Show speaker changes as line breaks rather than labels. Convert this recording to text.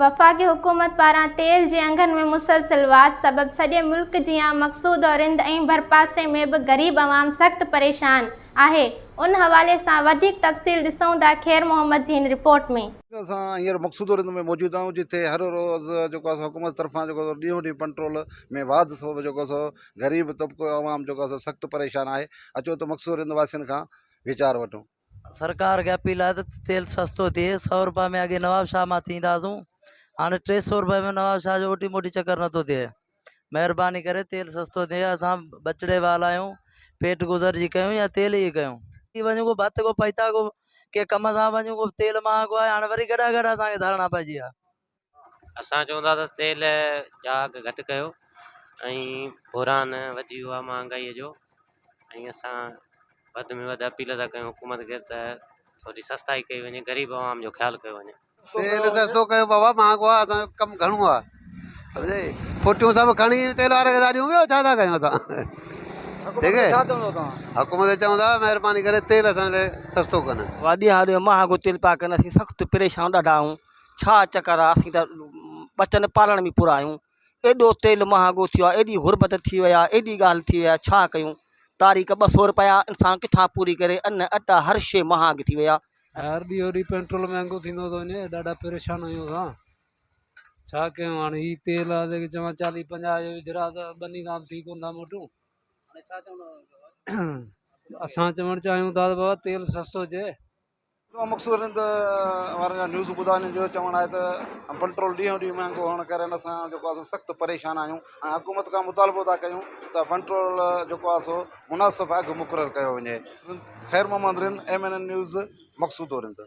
وفاقي حڪومت پاران تيل جي اگهن ۾ مسلسل واڌ سبب سڄي ملڪ جيان مقصودو رند ۽ ڀرپاسي ۾ به غريب عوام سخت پريشان آهي ان حوالي سان وڌيڪ تفصيل ڏسون ٿا خير محمد جي هن رپورٽ ۾.
اسان هينئر مقصودو رند ۾ موجود آهيون جتي هر روز جيڪو آهي سو حڪومت طرفان جيڪو ڏينهون ڏينهن پنٽرول ۾ واڌ سبب جيڪو سو غريب طبقو عوام جيڪو آهي سو سخت پريشان آهي اچو ته مقصودو رند واسين کان ويچار وٺون.
سرڪار کي اپيل آهي ته تيل سستو ٿئي سئو روپيا ۾ اڳي نوابشاهه مان ٿينداسون هاڻي 300 روپيا ۾ نوابشاهه جو اوٽي موٽي چڪر نٿو ٿئي مهرباني ڪري تيل سستو ٿئي اسان ٻچڙي وال آهيون پيٽ گذر جي ڪيون يا تيل جي ڪيون. وڃون ڪو ڀت ڪو پئتا ڪو ڪي ڪم سان وڃون ڪو تيل مهانگو آهي هاڻي وري گڏا گڏا اسان کي ڌرڻا پئجي ويا.
اسان چون ٿا ته تيل جا اگهه گهٽ ڪيو ۽ بحران وڌي ويو آهي مهانگائي جو ۽ اسان وڌ ۾ وڌ اپيل ٿا ڪيون حڪومت کي ته ٿوري سستائي ڪئي وڃي غريب عوام جو خيال ڪيو وڃي.
تيل سستو ڪيو بابا مهانگو آهي اسان جو ڪم گهڻو آهي سمجهي ڦٽيون سڀ کڻي تيل واري کي ٿا ڏيون ٻيو ڇا ٿا ڪيون اسان ٺيڪ آهي حڪومت کي چون ٿا مهرباني ڪري تيل اسان لاء سستو ڪن.
ڏينهن ڏينهن مهانگو تيل پيا ڪن اسين سخت پريشان ڏاڍا آهيون ڇا چڪر آ اسين ته ٻچن پالڻ ۾ پورا آهيون ايڏو تيل مهانگو ٿيو آ ايڏي غربت ٿي وئي آ ايڏي ڳالهه ٿي وئي آ ڇا ڪيون تاريخ 200 رپيا انسان ڪٿان پوري ڪري ان اٽا هر شي مهانگي ٿي وئي آ.
هر ڏينهن ڏينهن پيٽرول مهانگو ٿيندو ٿو وڃي ڏاڍا پريشان آهيون اسان ڇا ڪيون هاڻي هي تيل آ جيڪي چوان چاليهه پنجاهه جو وجهرا ته ٻني تان به ٿي ڪونه ٿا موٽون اسان چوڻ چاهيون ٿا ته بابا تيل سستو هجي.
مقصود رند وارن جا نيوز ٻڌا انهن جو چوڻ آهي ته پنٽرول ڏينهون ڏينهن مهانگو هئڻ ڪري اسان جيڪو آهي سو سخت پريشان آهيون ۽ حڪومت کان مطالبو ٿا ڪيون ته پنٽرول جيڪو آهي سو مناسب اگهه مقرر ڪيو وڃي. Khair Muhammad Rind, M N N news, Maqsood Rind.